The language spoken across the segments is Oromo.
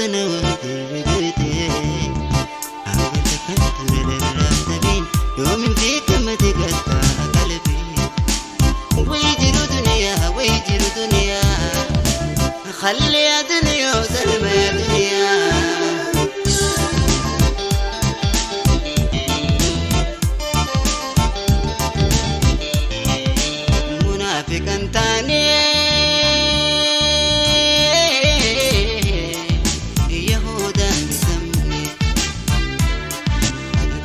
tana waan kirri goyte hangam takkan ture dararaa dhabiin yoomin fi gammade gattaa qalbii way jiru duniyaa way jiru duniyaa خلي يا دنيا وسلمى يا دنيا منافقا تاني يهودا بسمني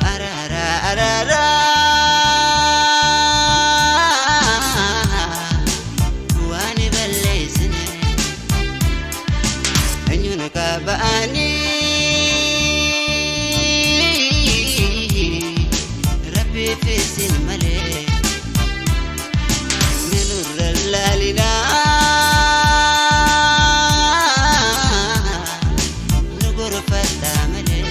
أرارا أرارا واني بلسني بأني ربي في سن ملي من الرلالنا نقر فتاملي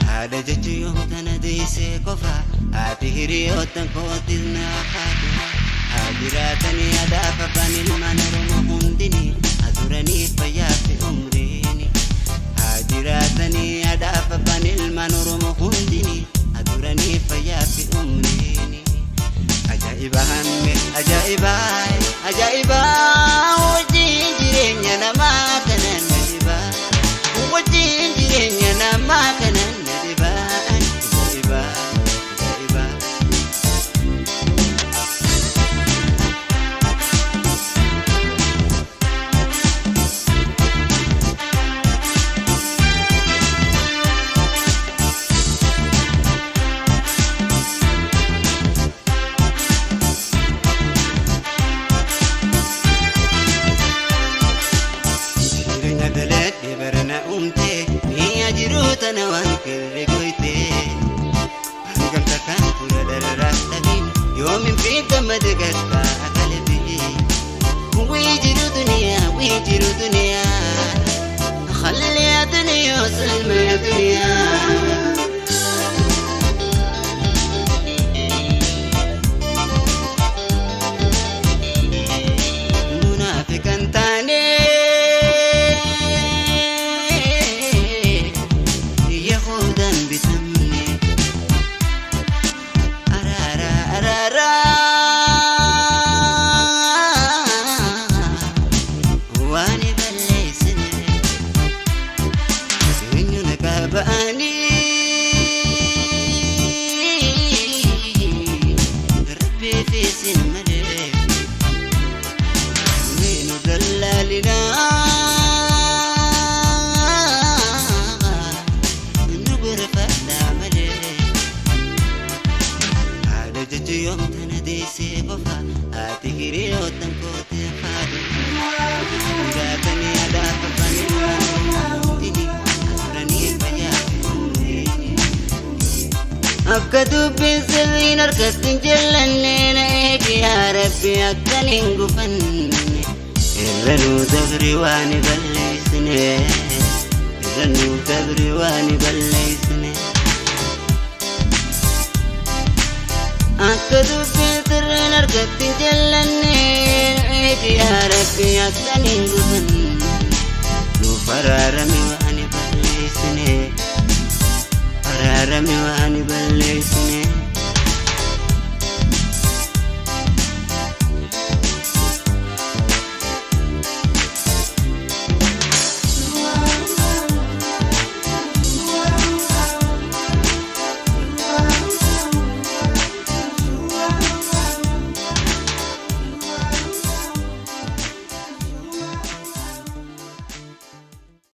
هذا جت يوم تندي سيكوفا هاتي هريوتن كوتنا خاتمة هاجراتني أدافع بني المنر مهندني turanii fayyaa fi umriini haa jiraatanii adaaf abbaan ilmaan Oromoo hundini haa turanii fayyaa fi umriini. Ajaa'iba hamme ajaa'iba ajaa'iba wajjin jireenya namaa kanan na dhiba wajjin jireenya namaa kanan na dhiba ajaa'iba ajaa'iba. Jireenya daladhe barana uumte mi'a jiruu tana waan kirri goyte hangam takkaan ture dararaa dhabiin yoomin fi gammade gattaa qalbii wii jiru duniyaa wii jiru duniyaa خلي يا دنيا وسلمى يا دنيا منافقا تاني يهودا بسمني أرارا أرارا واني بلسني إنك بأني ربي في سن ملك من دلالنا نقر فلا هذا جت يوم تندي سيقفا هاتي هريوتن كوتي فادي جاتني أدافع بني Akka dubbiin sirriin harkatti hin jallanne na eegi yaa Rabbi akkan hin gufanne. Irra nuu dabri waan balleessine. Irra nuu dabri waan balleessine. Akka dubbiin sirriin harkatti hin jallanne na eegi yaa Rabbi akkan hin gufanne. Nuuf araarami waan balleessine. Araarami waan balleessine.